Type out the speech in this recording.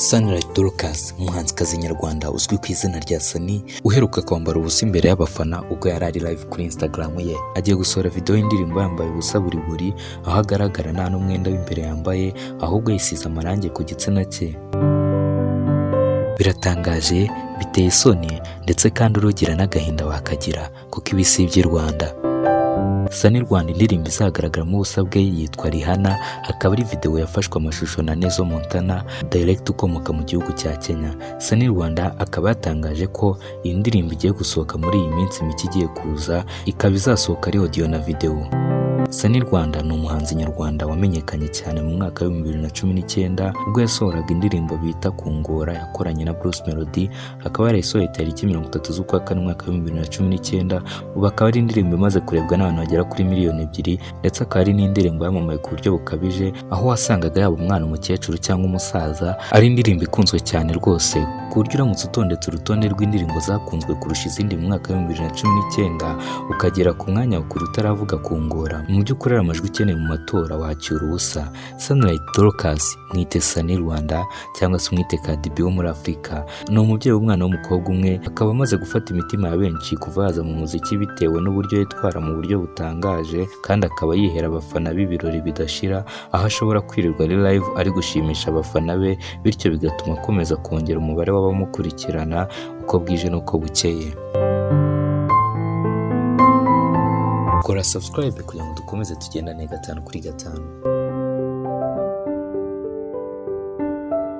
Sunlight Dorcas, umuhanzikazi nyarwanda uzwi ku izina rya Sunny, uheruka kwambara ubusa imbere y'abafana ubwo yari ari live kuri Instagram ye, agiye gusohora video y'indirimbo yambaye ubusa buri buri, aho agaragara nta n'umwenda w'imbere yambaye, ahubwo yisize amarangi ku gitsina cye. Biratangaje, biteye isoni, ndetse kandi urugira n'agahinda wakagira, kuko ibi si iby'i Rwanda. Sunny Rwanda, indirimbo izagaragaramo ubusa bwe yitwa Rihanna, akaba ari video yafashwe amashusho na Nezo Montana, director ukomoka mu gihugu cya Kenya. Sunny Rwanda akaba yatangaje ko iyi ndirimbo igiye gusohoka muri iyi minsi mike igiye kuza, ikaba izasohoka ari audio na video. Sunny Rwanda ni umuhanzi nyarwanda wamenyekanye cyane mu mwaka wa 2019, ubwo yasohoraga indirimbo bita Kungora yakoranye na Bruce Melody, akaba yarayisohoye tariki 30 z'ukwa kane umwaka wa 2019. Ubu akaba ari indirimbo imaze kurebwa n'abantu bagera kuri miliyoni 2, ndetse akaba ari n'indirimbo yamamaye ku buryo bukabije, aho wasangaga yaba umwana, umukecuru cyangwa umusaza, ari indirimbo ikunzwe cyane rwose, ku buryo uramutse utondetse urutonde rw'indirimbo zakunzwe kurusha izindi mu mwaka wa 2019, ukagera ku mwanya wa kure utaravuga Kungora, mu by'ukuri ari amajwi ukeneye mu matora wacyura ubusa. Sunlight Dorcas, mwite Sunny Rwanda cyangwa se umwite Cardi B wo muri Afurika, ni umubyeyi w'umwana w'umukobwa umwe, akaba amaze gufata imitima ya benshi kuva yaza mu muziki, bitewe n'uburyo yitwara mu buryo butangaje, kandi akaba yihera abafana b'ibirori bidashira, aho ashobora kwirirwa ari live ari gushimisha abafana be, bityo bigatuma akomeza kongera umubare w'abamukurikirana uko bwije n'uko bukeye. Kora subscribe kugira ngo dukomeze tugendane gatanu kuri gatanu.